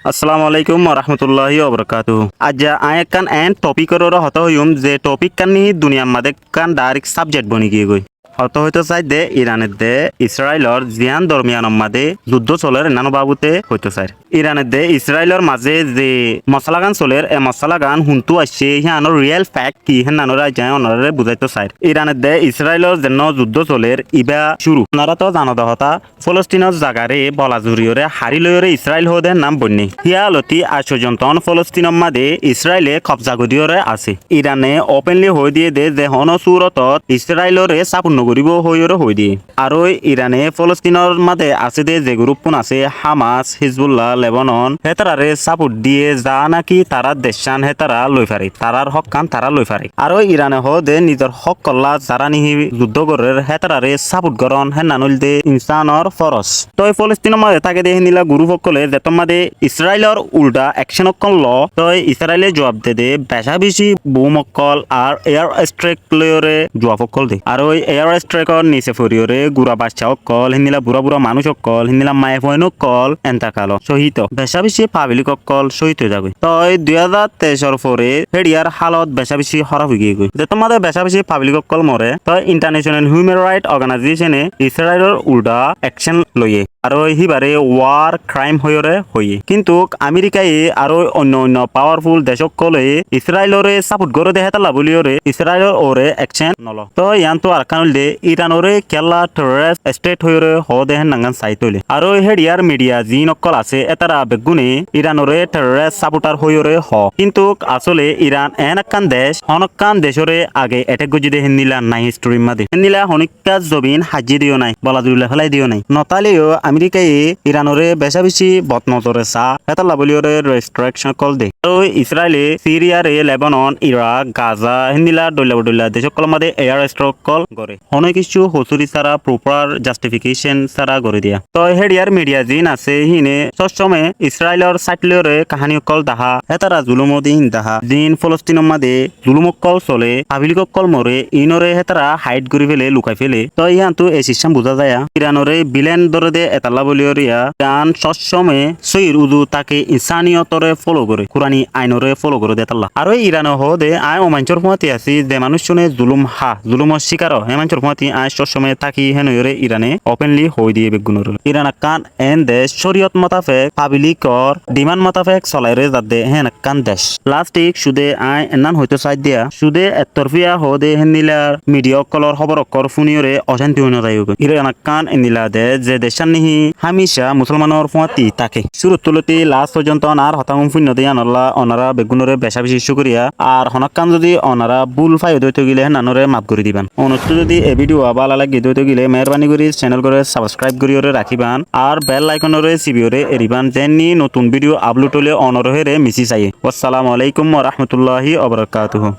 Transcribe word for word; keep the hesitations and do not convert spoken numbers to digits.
Assalamu alaikum warahmatulláhi wabarakátuhu. Aijja aññí ekkán eén topikor uore hotá hoiyúm, ze topik kán nihi duniyar mazé ekkán dairek sabjek boni giyé goi. Hotá hoitó saidde Iran edde Israilor ziyán dormiyanor mazé zuddó solér enán babute hoitó sair. Iran edde Israilor mazé ze mosálagan solér, e mosálagan huntú aiccé, híyanor riyal fek ki, hénnanoré aijja aññí onoráre buzáito sair. Iran edde Israilor zennó zuddó solér, ibá cúru. Onorá toó zano de hotá, Folostinor zagaré bola zuriyóre harí loiyóre Israil hoóde nam boinné. Híyalotí aij foijjonto Folostinor mazé Israile kobza goríyóre asé. Irane openli hoói diyé dé ze honó surotot Israiloré sápot nogoríbou hoóiyoré hoói diyé. Arói Irane Folostinor mazé asé dé ze guruppún asé, Hamas, Hizbullah, Lebanon, hétararé sápot diyé, za náki tarár deccán hétara loi fare, tarár hókkán tará loi fare. Arói Irane hoóde nizor hókkollá zará nihi zuddó gorér hétararé sápot gorón, hénnan óilde insánor fóros. Tói Folostinor mazé táke dé héndila gurúp ókkolé zettót mazé Israilor uldha ekcén ókkol loó, tói Israile juab de dé becá-becí bum ókkol ar ear estrik loiyóre juab ókkol de. Arói ear estrik or nise foriyóre gura bacca ókkol, héndila bura-bura manúic ókkol, héndila maiyafuain ókkol entekal ó, cóhid ó. Becá-becí pablik ókkol cóhid ói zagói. Tói dui házar teicor fore héçiyar hálot becá-becí hóraf ói giyé goi. Zettót mazé becá-becí pablik ókkol more, tói International Human Right Organization e Israilor uldha ekcén loiyé. Arói híbaré war kraim hoiyóre hoiyé. Kintúk Amerikaye arói oinno-oinno pawarful dec ókkolé Israiloré sápot goré dé hétalla bóliyóre Israilor uore ekcén noloó. Tói yiánttu arekkán óilde Iranoré kiyólla terrorist estet hoiyóre hoóde hénnakkán saitó óile. Arói héçiyar midiya ziín ókkol asé, étara beggúne Iranoré terrorist sápotar hoiyóre hoó. Kintúk asóle Iran eén ekkán dec, honókkán decóre age etek goijjé dé héndila nái historít mazé. Héndila honíkka zobin haijjé dé yó nái, bola zurila félai dé yó nái. Notáile yó Amerikaye Iranoré becá-becí botnozore saá, hétalla bóliyóre restrekcon ókkol de. Arói Israile Siriyaré, Lebanon, Irak, Gaza, héndila dhoilla-dhoilla dec ókkolór mazé ear estrik ókkol goré. Honó kessú hosúri sára, propar jastifikecon sára goré diya. Tói héçiyar midiya ziín asé, híine sób somoi Israilor sáit loiyóre kaháni ókkol dahá, hétara zulúm ó de híin dahá. Ziín Folostinor mazé zulúm ókkol solé, pablik ókkol more, iínoré hétara haid gorí féle, lukai féle. Tói yíantu e siccán buzá zaya, Iranoré bilen dóre dé etallá bóliyóre Iran sób somoi sóir uzu táke, insaniyótoré fólo goré, Kurani ainoré fólo goré dé étalla. Arói Irane hoóde, aññí ou maincór fúañti así, ze manúiccúne zulúm há, zulúmor cíkar ó, hé maincór fúañti aññí sób somoi táki, hénoiyóre Irane openli hoói diyé beggúnoré. Iran ekkán eén dec, córiyot motafek, pablikor dhimand motafek solaiyóre zadde, héen ekkán dec. Lastik cúde aññí ennán hoitó saiddiya, cúde ettorfiya hoóde héndila midiya ókkolór hóbor ókkol fúniyóre ocánti ói nozaiyógoi. Iran ekkán endila dec, ze deccán nihi hámica musólmanór fúañti táke. Cúruttu lóti las foijjonto añár hotágun fúinno dé yíanolla onorá beggúnoré becá-becí cúkuriya. Ar honókkán zodi onorá búl faiyó dé óito gile hénnanoré maf gorí diban. Onottú zodi e bídiyo bála lage dé óito gile meérbani gorí cenelgóre sabskraib goríyoré rakíban. Ar bel aikonoré sibiyóre eribán, zeénni notun bídiyo aplod óile onoró héçe misí saiyé. Wassalamu alaikum warahmatulláhi wabarakátuhu.